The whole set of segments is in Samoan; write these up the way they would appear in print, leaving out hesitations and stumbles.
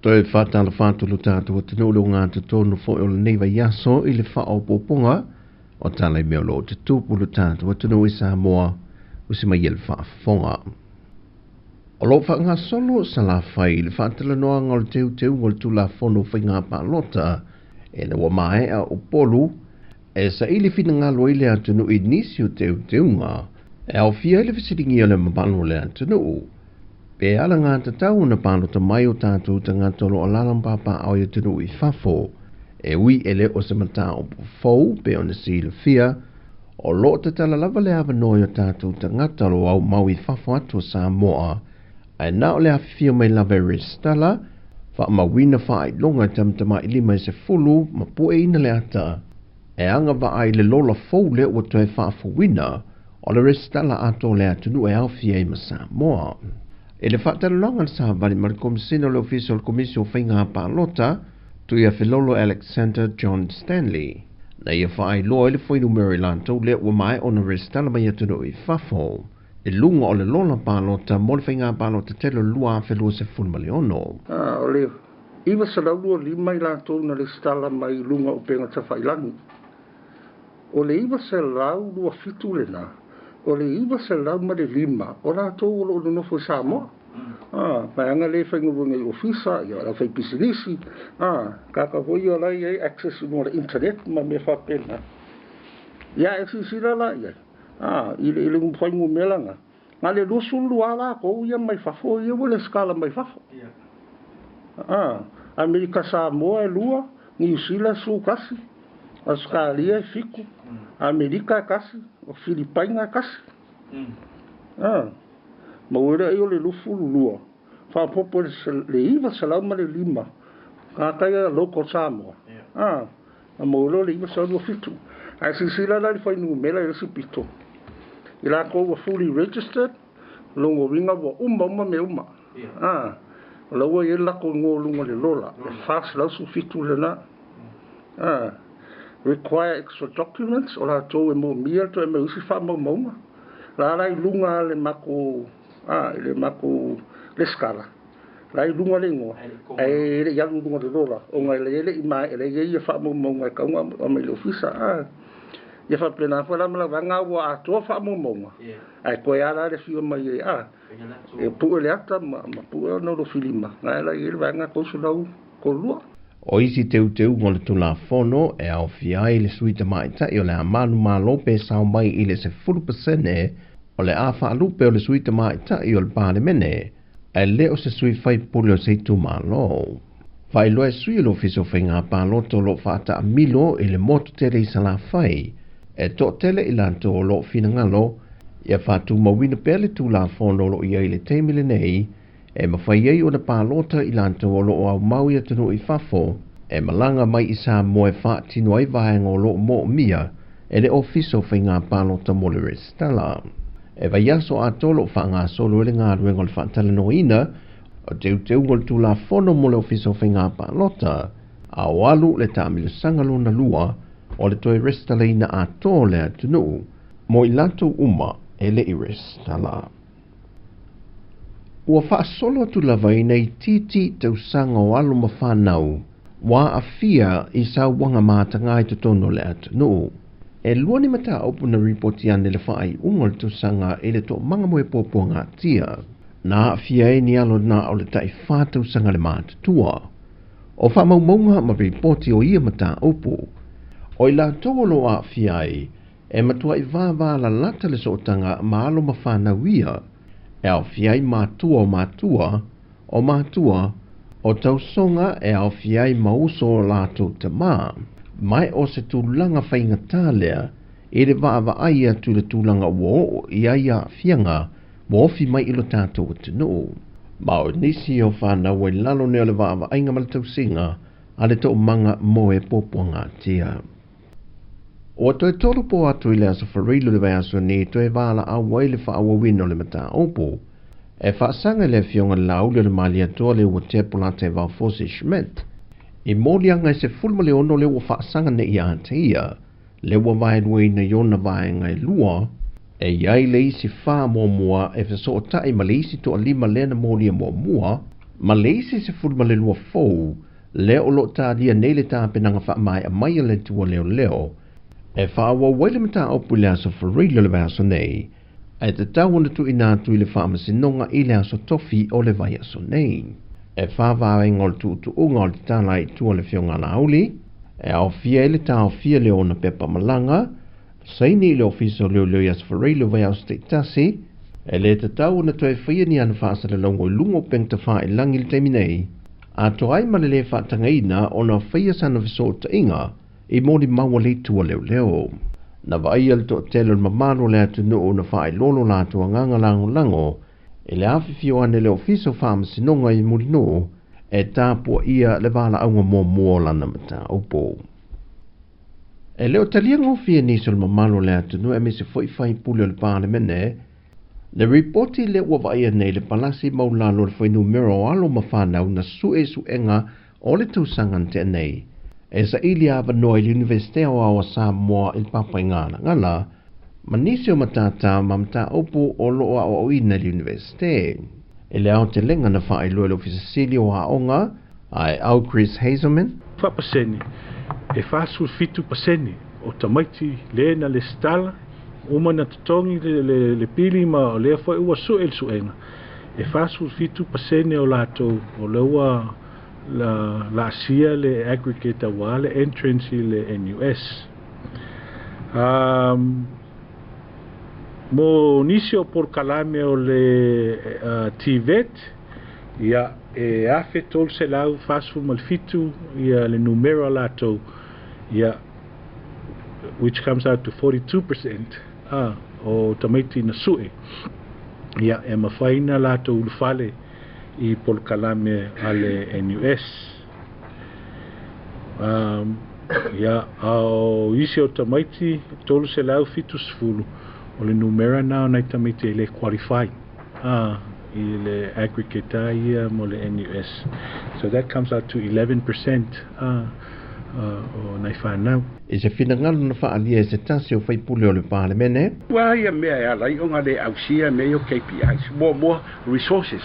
Toe faatalofa atu lo tatou atunuu le ogatotonu foi o lenei vaiaso i le faaopoopoga o tala i mea o lo o tutupu lo tatou atunuu i Samoa usi mai ai le faafofoga. O lo o faagasolo Salafai i le faatalanoaga o le teuteuga o le Tulafono o Faiga Palota ina ua maea Upolu e saili finagalo ai le atunuu i nisi o teuteuga e aofia ai le fesiligia o le mamalu o le atunuu. Pe alagatatau ona palota mai o tatou tagata o lo o alaala ma papaaao i atunuu i fafo, e ui e le o se mataupu fou pe ona silafia, o lo o tatala lava le avanoa i o tatou tagata o lo o aumau i fafo atu o Samoa, ae na o le afifio mai lava e resitala, faamauina faailoga e tamatamailima e 10 ma pueina le ata, e agavaa i le lola fou lea ua toe faafouina o le resitala atoa o le atunuu e aofia ai ma Samoa. I le faatalanoaga a le Savali ma le Komesina o le Ofisa o le Komisi o Faiga Palota, Tuiafelolo Alexander John Stanley, na ia faailoa ai le fuainumera i latou lea ua maea ona resitala mai atunuu i fafo i luga o le lola palota mo le faiga palota tele o le 2026. O le 925 i latou na resitala mai i luga o upega tafailagi. O le 927 lena, o le 905 o latou o lo o nonofo i Samoa. Vaega lea e faigaluega i ofisa, ia, o le aufaipisinisi, tagata foi ia o la e i ai access i luga o le internet ma mea faapena. Ia e silasila la i ai, i le fuainumera lena, na o le 22 latou ia mai fafo ia ua resitala mai fafo. Amerika Samoa e 2, Niu Sila e 11, Ausetalia e 7, Amerika e 1, o Filipaina e 1. Maua ai o le 22, faaopoopo i le 905 tagata ia local Samoa. Na maua loa le 927. Ae silasila la i le fuainumera i le isi pito, i latou ua fully registered, lona uiga ua uma uma mea uma. O la ua i ai le latou igoa i luga o le lola, e 417 lena. Require extra documents, o latou e moomia le toe aumai o isi faamaumauga. La la i luga le matou i le matou resitala, la i luga le igoa, ae le i alu i luga o le lola, ona e le i maea, e le i i ai ia faamaumauga e tatau ona aumai i le ofisa. Ia faapena foi la ma le vaega ua atoa faamaumauga, ae toe ala le afio mai e e pue le ata ma pue ona o filima, na la i ai le vaega 332. O isi teuteuga o le Tulafono e aofia ai le sui tamaitai o le a manumalo pe sao mai i le 10% o le a faalupe o le sui tamaitai o le Palemene, ae le o se sui faipule o se itumalo. Faailoa e sui o le Ofisa o Faiga Palota o lo o faataamilo i le motu tele i Salafai, e toatele i latou o lo o finagalo ia faatumauina pea le Tulafono o lo o i ai i le taimi lenei, e mafai ai ona palota i latou o lo o aumau i atunuu i fafo, e malaga mai i Samoa e faatino ai vaega o lo o moomia e le Ofisa o Faiga Palota mo le resitala. E vaiaso atoa lo o faagasolo ai le galuega o le faatalanoaina o teuteuga o le Tulafono mo le Ofisa o Faiga Palota, a o alu le taamilosaga lona lua o le toe resitalaina atoa o le atunuu mo i latou uma e le i resitala. Ua faasolo atu lava ina itiiti tausaga o alo ma fanau ua aafia i sauaga mataga i totonu o le atunuu. E lua ni mataupu na ripoti ane le faaiuga o le tausaga i le toomaga mo e puapuagatia. Na aafia ai ni alo na o le tai-4 tausaga le matutua. O faamaumauga ma ripoti o ia mataupu. O i latou o lo o aafia ai, e matuai vavalalata le sootaga ma alo ma fanau ia, e aofia ai matua o matua, o matua, o tausoga e aofia ai ma uso o latou tamā, mai o se tulaga faigata lea i le vaavaai atu i le tulaga ua oo i ai aafiaga ua ofi mai i lo tatou atunuu. Ma o nisi o fanau ai lalo nei o le vaavaaiga ma le tausiga a le toomaga mo e puapuagatia. Ua toe tolu po atu i le aso Faraile o le vaiaso nei toe valaau ai le faaauauina o le mataupu. E faasaga i le afioga i le Laauli o le Malietoa le ua tea Polata e Vaofosi Schmidt. I moliaga e 16 le ua faasaga nei ia te ia, le ua vaeluaina i ona vaega e lua, e i ai le isi 4 muamua e fesootai ma le isi 5 lea na molia muamua, Ma le isi 12 fou, lea o loo talia nei le tapenaga faamaea mai a le Atua leoleo, e faaauau ai le mataupu i le aso Faraile o le vaiaso nei, ae tatau ona tuuina atu i le faamasinoga i le aso Tofi o le vaiaso nei. E 4 vaega o le tuutuuga o le tatala ai i tua le Afioga a Laauli, e aofia ai le taofia lea o ona pepa malaga, saini i le Ofisa o Leoleo i aso Faraile o vaiaso taitasi, e le tatau ona toe faia ni ana faasalalauga i luga o upega tafailagi i le taimi nei, atoa ai ma le lē faatagaina ona faia sana fesootaiga i molimau a le Atua leoleo. Na vaaia le toatele o le mamalu o le atunuu na faailoa lo latou agaga lagolago i le afifio ane le Ofisa o Faamasinoga i Mulinuu e tapuaia le valaauga muamua o lana mataupu. E le o talia gofie nisi o le mamalu o le atunuu aemaise foi faipule o le Palemene, le ripoti lea ua vaaia nei le palasi maulalo o le fuainumera o alo ma fanau na sue suega o le tausaga na tea nei, e saili avanoa i le Universite Aoao o Samoa i le Papaigalagala, ma nisi o matata ma mataupu o loo aoaoina i le Universite. E le aotelega na faailoa e le Ofisa Sili o Aoga a e au Chris Hazelman. 4%, e 47% o tamaiti le na le stala, uma na totogi le pili ma o lea foi ua sue le suega. E 47% o latou o lea ua la asia le aggregate aua le entrance i le NUS. Mo nisi o polokalame o le TVET, ia e 1347 ia le numera latou, ia which comes out to 42% o tamaiti na sue, ia e mafai na latou ulufale i polokalame a le NUS. Ia ao isi o tamaiti 370 o le numera na o nai tamaiti e le qualify i le aggregate ia mo le NUS. So that comes out to 11% o nai whanau. I se finagalo na faalia e se tasi o faipule o le Palemene. Ua ia mea e ala i o ngā le ausia me o KPIs. Mua resources.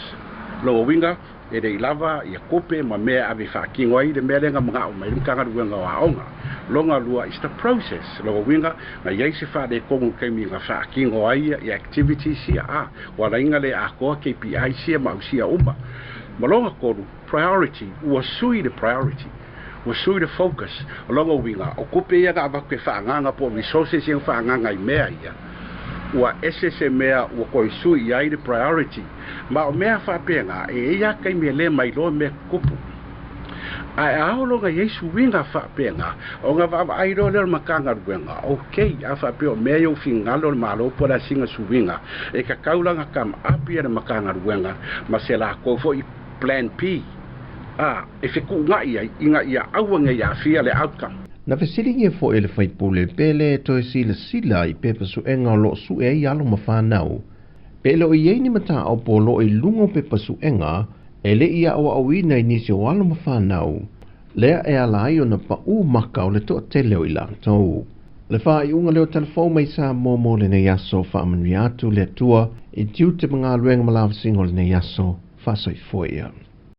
Lo winga e rei lava ia kope ma mea ave whaakingo ai le mea lenga mga o mai le mkangaruenga o aonga. Longa lua is the process. Lo winga na iai se whaare kongu keimi ngā whaakingo ai ia activities ia a. Wala inga le akoa KPI sia ma ausia uma. Ma longa koru, priority, ua sui the priority. Ua sui the focus. Longa winga, o kope ia ngā avaku e whaanganga po resources ia whaanganga i mea ia. Ua ese se mea ua koi sui ai the priority. Ma o mea whaapenga, e ia kei me le mai loa mea kupu. Ai aolonga iai suiga faapeaga o ga vaavaai loa lea o le matagaluega okei a faapea o mea ia ua figalo le Malo po o le asiga suiga e tataulaga kamaapi ia le matagaluega ma se lakou foʻi plan P a e fekuugaʻi ai ina ia aua nei aafia le outcome. Na fesiligia foʻi e le faipule pe lē toe silasila i pepa suega o loo sue ai alo ma fanau. Pe le o iai ni mataupu o loo i luga o pepa suega e leʻi aʻoaʻoina i nisi o alo ma fanau, lea e ala ai ona paʻū maka o le toatele o i latou. Le faaiuga lea o talafou mai Samoa mo lenei aso faamanuia atu le Atua i tiute ma galuega ma lavasiga o lenei aso faasoifoia.